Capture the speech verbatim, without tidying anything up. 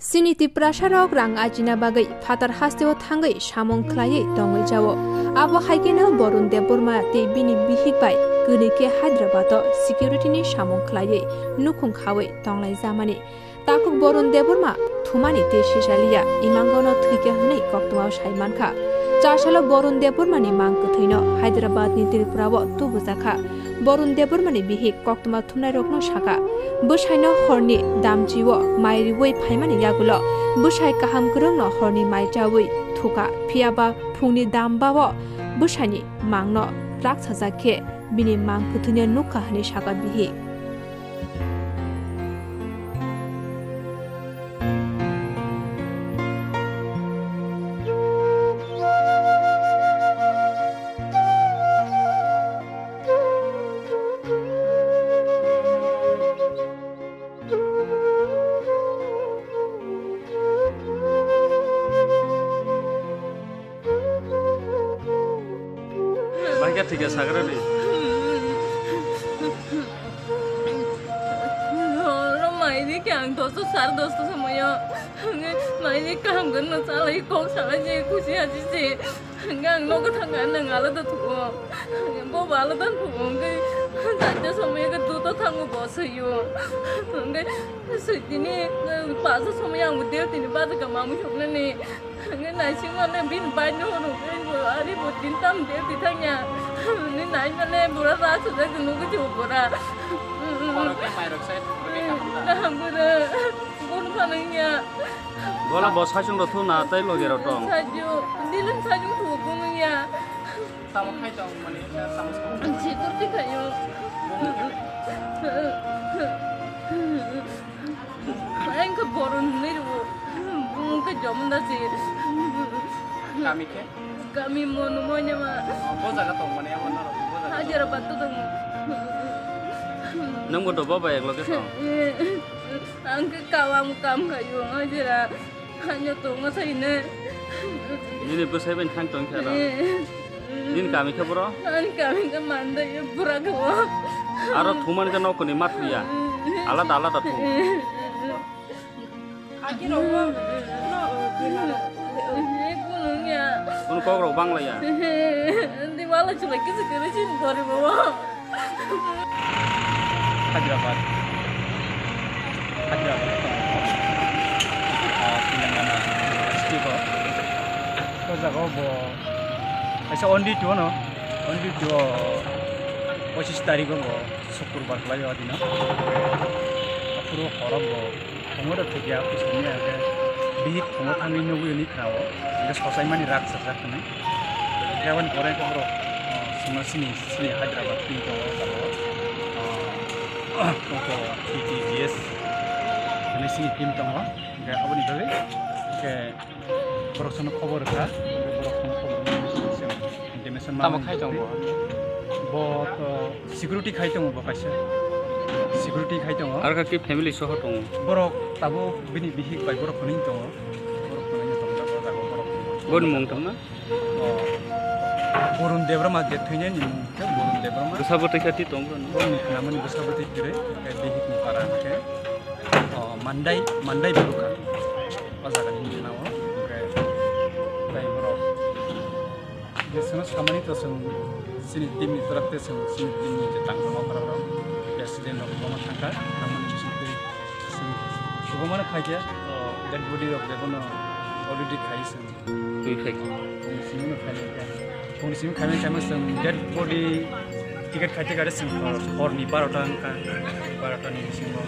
Chini Tiprasarok rang ajina bagwi phatar hasteo thangwi samung khlaiwi tongwi jao. Abo hai kheno Borun Debbarma tei bini bihik bai kwnwi khe Hyderabad-o security-ni samung khlaiwi nukhung khawi tonglai jamani. Takhuk Borun Debbarma thumani tei sisaliya, imangono thwikha hwnwi koktwmao sai mankha. Char salo Borun Debbarmani mang kwthwino Hyderabad-ni Tripura-o tubujakha. Borun Debbarmani bihik koktwma thumnairokno sakha, bwsaino horni damchio mai riui phaimani yagulo bwsai kaham kwrwngno horni mai chaui thukha, phiyaba phungni dambao bwsaini mangno raksajak khe bini mang kwthwino nukha hwnwi sakha bihik. Bhai khe thwikha sagra di. Oro maini khe ang dosto, sare dosto somoyo. Maini kaham gwnno chalai kok salai je khusi aji se. Hwnkhe ang nogo thangkha, nang alada thugo. Bobo alada thugo, hwnkhe chaita somoi khe duto thango bo swiyo. Hwnkhe switini pasa somoi ang duty ni bajak mamui soknani. Hwnkhe naising mane bini bai no hwnwi bo ari bo tin tam duty thangya. Ni nai mane bura rak sajak nugo je bura. Khorok khe mairok sai thukro khe kaham da. Kaham bura. Bono phano wngya. Bola bo saichung rok thuna tei loge rok tong. Saichung, dilin saichung thugo wngya. Tamo khai tong mani, tamo sakha. Security khayo. Ang khe Borun hinwi rwo. Bung khe Jamunda se. Kami khe? Kami Monu Moinema. Bo jaga tong mani, amo norok bo jaga tong. Hyderabad to tong. Nwng bo dobo bai ekloge tong? Ang khe kawa mo kam khayo, hajira. Hanya tongo saine. Nini bwsai bai thang tong khe aro. Nini kami khe boro? Ani kami khe Mandai, bura khe bo. Aro thuman khe nokni ma thuya. Alada alada thu. Kunu kok rok bang laya. Di wala chulai kisi kiri chin gori bo. Hyderabad. Hyderabad. Ah, Telangana district o. O jaga o bo kaisa on duty o no. On duty o pochis tarik o bo Sukurbar khlai o dino. Aphuru horo bo Phungo rok thwkya, kuchukni hwnkhe bihik phungo thangwi nugwi hwnwi khnao, hwnkhe sochaimani rak sajak hwnwi. Hwnkhe aboni pore hwnkhe borok, ah, chwngno chini, chini Hyderabad team tongo, abo, ah, tongo T T G S hwnwi chini team tongo. Hwnkhe aboni bagwi hwnkhe borok chwngno khobor rwkha, hwnkhe borok chwngno khobor rwmani bagwi chwng information manmani bagwi. Tamo khai tongo? Bo to security khai tongo bo kaisa. Security khai tongo. Aro khe family soho tongo? Borok tabuk bini bihik bai borok hwnwi tongo. Borok hwnwi tongo, tabuk tabuk borok. Boni mung tongma? O, Borun Debbarma je thwinani mung khe Borun Debbarma. Bwsa bwtwi khe twi tong borok? Borokni khnamani bwsa bwtwi kwrwi, khe bihikni para khe, o, Mandai, Mandai Borokha. O jagani mung khna o, hwnkhe tei borok je chwngno samani to chwng chini team ni toraf te chwng chini team ni je tang tongma borok rok president rok kwbangma thangkha, tangmani bisingtwi chwng kwbangma no khaikhe, o, dead body rok je bono already khai chwng. Twi khai. Phung simi no khai kha. Phung simi khai khai chwng dead body ticket khai ticket chwng hor, horni barota wngkha, barota ni bisingo.